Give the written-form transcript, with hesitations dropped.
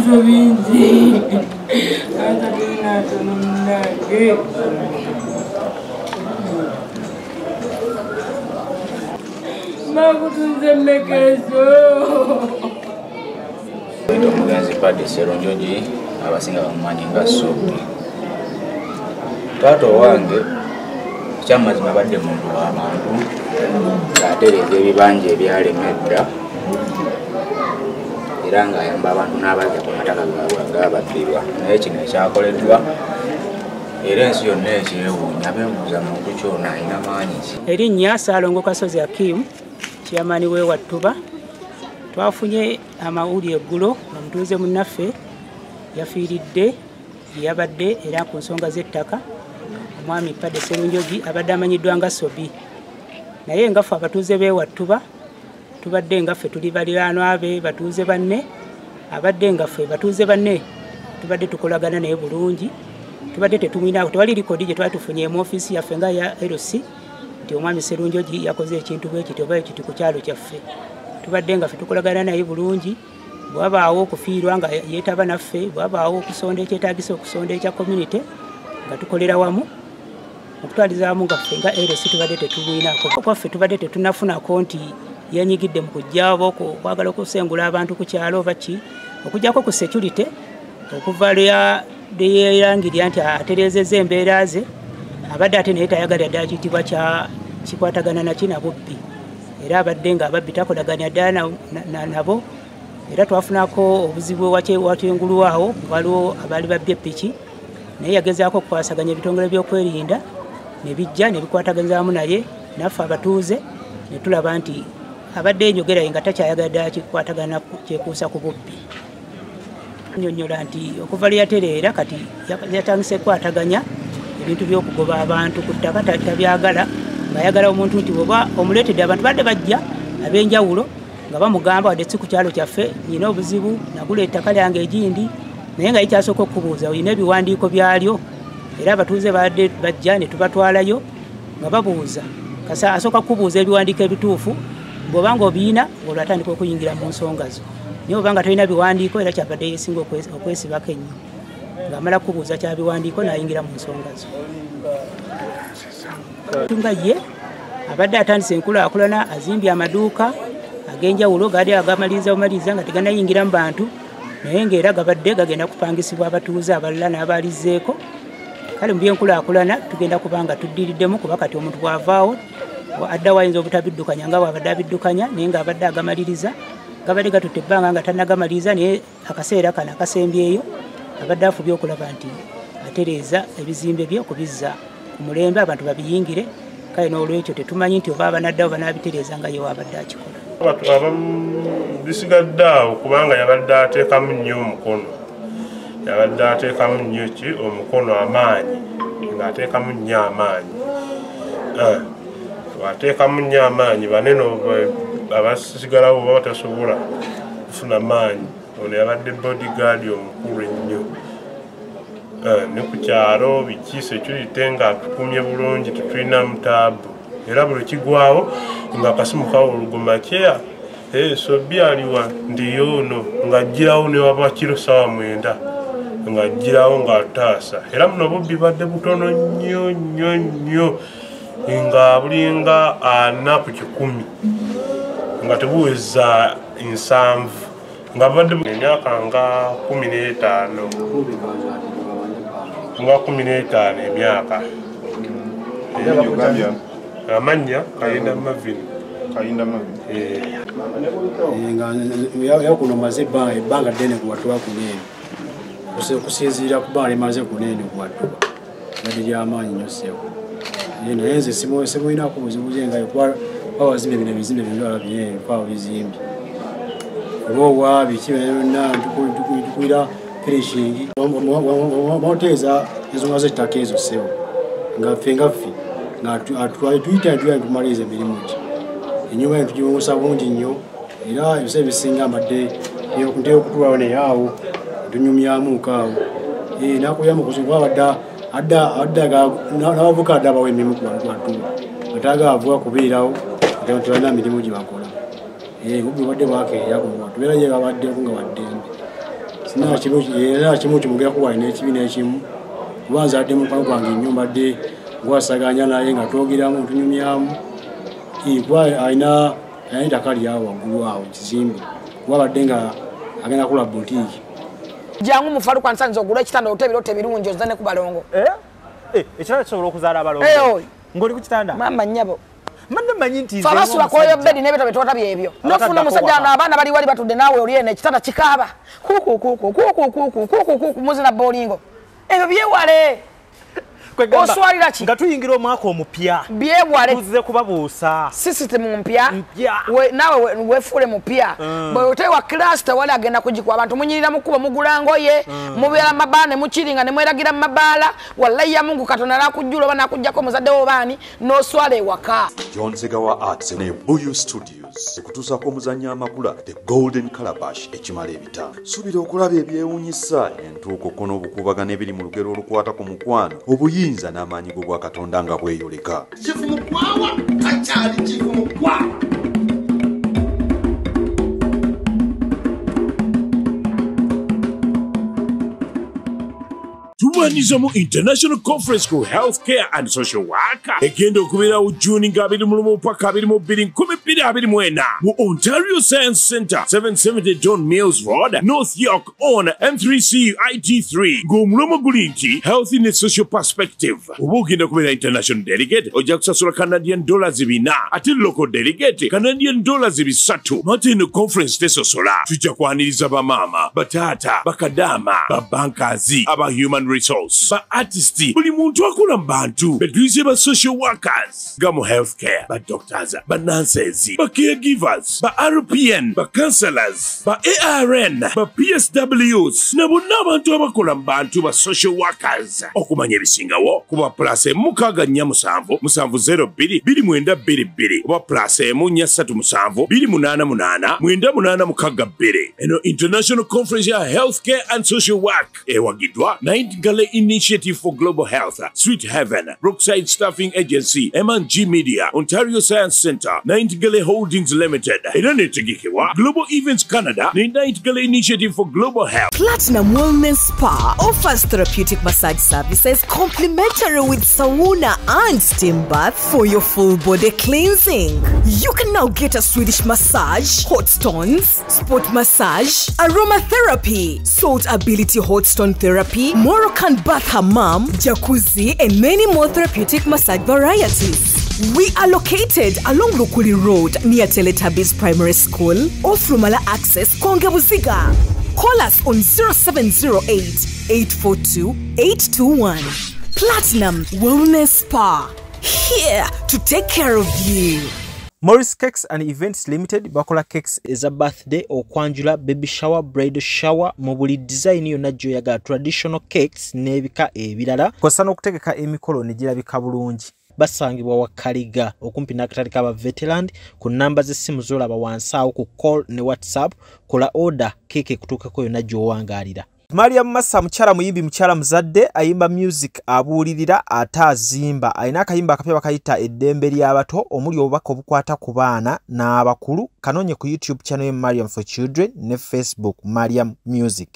Ebisuubizo bingi atalinatono munange. Bakutunze emmekezo. Omugenzi Paddy Sserunjogi abasinga bamumanyi nga Sobbi. Taata owange ekyamazima abadde muntu w'abantu ng'atereeza ebibanja ebyalema edda era ng'ayamba abantu n'abazza ku mataka gaabwe agaababbibwa. Naye kino ekyakoleddwa era ensi yonna ekyewuunya, beebuuza muntu kyona alina maanyi ki. Erinnya Ssaalongo Kasozi Hakim, chairman w'e Wattuba. Twafunye amawulire eggulo nga mutuuze munnaffe yafiiridde gye yabadde era ku nsonga z'ettaka. Omwami Paddy Sserunjogi abadde amanyiddwa nga Sobbi. Naye nga ffe abatuuze b'e Wattuba tubadde nga ffe tuli baliraanwa be batuuze banne, abadde nga ffe batuuze banne tubadde tukolagana naye bulungi, tubadde tetumwinaako, tewali likodi gye twali tufunye mu ofiisi yaffe nga ya LC nti omwami Sserunjogi yakoze ekintu bwe kiti oba ekiti ku kyalo kyaffe. Tubadde nga ffe tukolagana naye bulungi, bw'abaawo okufiirwa nga yeetaba naffe, bw'abaawo okusonda ekyetaagisa okusonda ekya community nga tukolera wamu. Okutwalizaamu nga ffe nga LC tubadde tetumwinaako. Okwaffe tubadde tetunafunako nti yenyigidde mu kujja oba okwagala okusengula abantu ku kyalo oba ki, okuggyako ku security okuva lwe yeerangirira nti atereezezza embeera ze, abadde ate naye tayagalira ddala kiyitibwa kya kikwatagana naki na bubbi. Era abadde nga ababbi takolagana ddala nabo. Era twafunako obuzibu wakyengulu awo, waliwo abaali babbye ppiki, naye yagezaako okukwasaganya ebitongole by'okwerinda ne bijja ne bikwataganyizaamu naye naffe abatuuze ne tulaba nti abadde enjogera ye nga takyayagala ddala kikwatagana kyekuusa ku bubbi. Nnyonnyola nti okuva lwe yatereera kati yatandise kukwataganya ebintu by'okugoba abantu ku ttaka tabyagala, ng'ayagala omuntu nti bw'oba omuleetedde abantu badde bajja ab'enjawulo nga bamugamba wadde si ku kyalo kyaffe nina obuzibu nagula ettaka lyange egindi, naye nga ye kyasooka okubuuza olina ebiwandiiko byalyo. Era abatuuze badde bajja ne tubatwalayo nga babuuza, kasa asooka kubuuza ebiwandiiko ebituufu, bw'oba ng'obiina olwo atandika okuyingira mu nsonga zo, naye oba nga tolina biwandiiko era kyabadde yeesinga okwesibako ennyo ng'amala kubuuza kya biwandiiko n'ayingira mu nsonga zo. Nga ye abadde atandise enkulaakulana, azimbye amaduuka ag'enjawulo gaali agamaliriza bumaliriza nga tegannayingira mu bantu, naye ng'era gabadde gagenda kupangisibwa abatuuze abalala n'abaalizzeeko. Kale mu by'enkulaakulana tugenda kuba nga tuddiriddemu, kuba kati omuntu bw'avaawo addawo ayinza obutabiddukanya nga bw'abadde abiddukanya, naye ng'abadde agamaliriza, gabadde gatutte ebbanga nga tannagamaliriza, naye akaseera kano akasembyeyo abadde afubye okulaba nti atereeza ebizimbe bye okubizza ku mulembe abantu babiyingire. Kale n'olwekyo tetumanyi nti oba abanaddawo banaabitereeza nga ye waabadde akikola. Bisigadde awo kubanga yabadde ateekamu nnyo omukono, yabadde ateekamu nnyo ki omukono amaanyi, ng'ateekamu nnyo amaanyi, ateekamu nnyo amaanyi banene abasigalawo baba batasobola kufuna maanyi. Ono yabadde bodyguard omukulu ennyo ne ku kyalo biki security ng'atukumye bulungi, tetulina mutaabu. Era buli kigwawo ng'akasimu kawo olugoma kyeya Sobbi aliwa nti yoono, ng'aggyirawo ne waba kiro ssaawa 9 ng'aggyirawo ng'ataasa. Era muno obubbi badde butono nnyo nnyo nnyo, nga bulinga 4 ku 100 nga tebuweza 7, nga badde emyaka nga 15, nga 15 emyaka. Amannya Kayinda Marvin. Kayinda Marvin. Nga maze ebbanga ddene ku Wattuba kuneeno, okusinziira ku bbanga limaze kuneeno ku Wattuba badde lyamaanyi nnyo ssebo. Naye nze simulinaako buzibu gye nga kuba wazimba bino ebizimbe bino byenkwawo bizimbye olwowa biki byonna tukulira finishing bateeza ensonga z'ettaka ezo ssebo, nga ffe nga tuyita tumaliriza emirimu gye. Ennyumba eno tugirongoosa bulungi nnyo, era ebiseera ebisinga mbadde ntera okutuulawo naye awo tunyumyamuko awo nakuyamu kuba abadde n'abavubuka adde abawa emirimu ku bantu Wattuba bataaga abavubuka kubeerawo tebalina mirimu gye bakola. Obubbi bubadde bwakeera ku Wattuba era ye babaddeko nga waddembe. Sina kimu kimugera kuwa n'ekibi n'ekimu kuba nze adde mukwano gwange nnyo mbadde gwasaganya naye nga twogeramu tunyumyamu kuba alina ettaka lyawo waggulu awo kizimbe kuba abadde nga agenda kula butiiki. Jangu mufaluku ansanze ogula ekitanda ote ebirooto ebirungi ozza ne ku balongo. Ekitanda kisobola okuzaala abalongo? Ng'oli ku kitanda? Maama nnyabo. Mbadde mmanyi nti nze abasula ku oyo bedi n'ebitabo bitwata byebyo. N'ofuna omusajja ano abaana bali wali batudde naawe oli eno ekitanda kikaaba. Kuku kuku kuku kuku kuku kuku muzina bowlingo. Ebyo byewale. Oswalira ki? Nga tuyingira omwaka omupya. Byewale. Tuzze kubabuusa. Sisitimu mpya. Naawe weefuule mupya. Bwe otewa class tewali agenda kugikuwa abantu munyirira mu kkubo mugula ngoye, mubeera mu mabaala ne mukiringa ne mweragira mu mabaala. Wallahi ya Mungu Katonda n'akujjula oba n'akuggyako omuzadde wo oba ani n'oswala ewaka. John Segawa Arts ne Buyu Studios ekutuusaako omuzannyo amakula The Golden Calabash ekimala ebitaano. Suubira okulaba ebyewuunyisa entuuko n'obukuubagano ebiri mu lugero olukwata ku mukwano, obuyinza n'amaanyi g'obwa Katonda nga bweyoleka. Kifu mukwawa takyali kifu mukwawa. Tubaniriza International Conference ku Healthcare and Social Work egenda okubeerawo June nga 21 paka 22 2024 mu Ontario Science Centre 770 John Mills Road, North York on M3C IT3 ng'omulomo guli nti Health in a Social Perspective. Oba ogenda kubeera international delegate ojja kusasula Canadian dollars 400 ate local delegate Canadian dollars 300. Mate eno conference tesosola, tujja kwaniriza bamaama, bataata, bakadaama, babankazi, aba human resource, ba artist, buli muntu akola mu bantu, betuyize ba social workers nga mu healthcare, ba doctors, ba nurses, ba caregivers, ba RPN, ba counselors, ba ARN, ba PSWs na bonna abantu abakola mu bantu ba social workers. Okumanya ebisingawo kuba plus 647 702 2922 oba plus 437 288 9862. Eno International Conference ya Healthcare and Social Work ewagiddwa Nightingale Initiative for Global Health, Sweet Heaven, Brookside Staffing Agency, M&G Media, Ontario Science Centre, Nightingale Holdings Limited, era netegekebwa Global Events Canada ne Nightingale Initiative for Global Health. Platinum Wellness Spa offers therapeutic massage services complimentary with sauna and steam bath for your full body cleansing. You can now get a Swedish massage, hot stones, sport massage, aromatherapy, salt ability hot stone therapy, Moroccan bath hammam, jacuzzi, and many more therapeutic massage varieties. We are located along Lukuli Road near Teletubbies Primary School, off Rumala Access, Konge Buziga. Call us on 0708 842 821. Platinum Wellness Spa, here to take care of you. Morris Cakes and Events Limited bakola cakes eza birthday, okwanjula, baby shower, bridal shower mu buli design yonna gy'oyagala, traditional cakes n'ebika ebirala. Kw'ossa n'okutegeka emikolo ne girabika bulungi. Basangibwa Wakaliga okumpi n'akatale k'aba Veteran ku nnamba z'essimu z'olaba wansi awo ku call ne WhatsApp. Kola order keeke ekutuukeko yonna gy'owangaalira. Mariam Massa mukyala muyimbi, mukyala muzadde, ayimba music, abuulirira ate azimba. Alina akayimba akapya bakayita Eddembe ly'Abato omuli obubaka obukwata ku baana n'abakulu. Kanoonye ku YouTube channel ye Mariam for Children ne Facebook Mariam Music.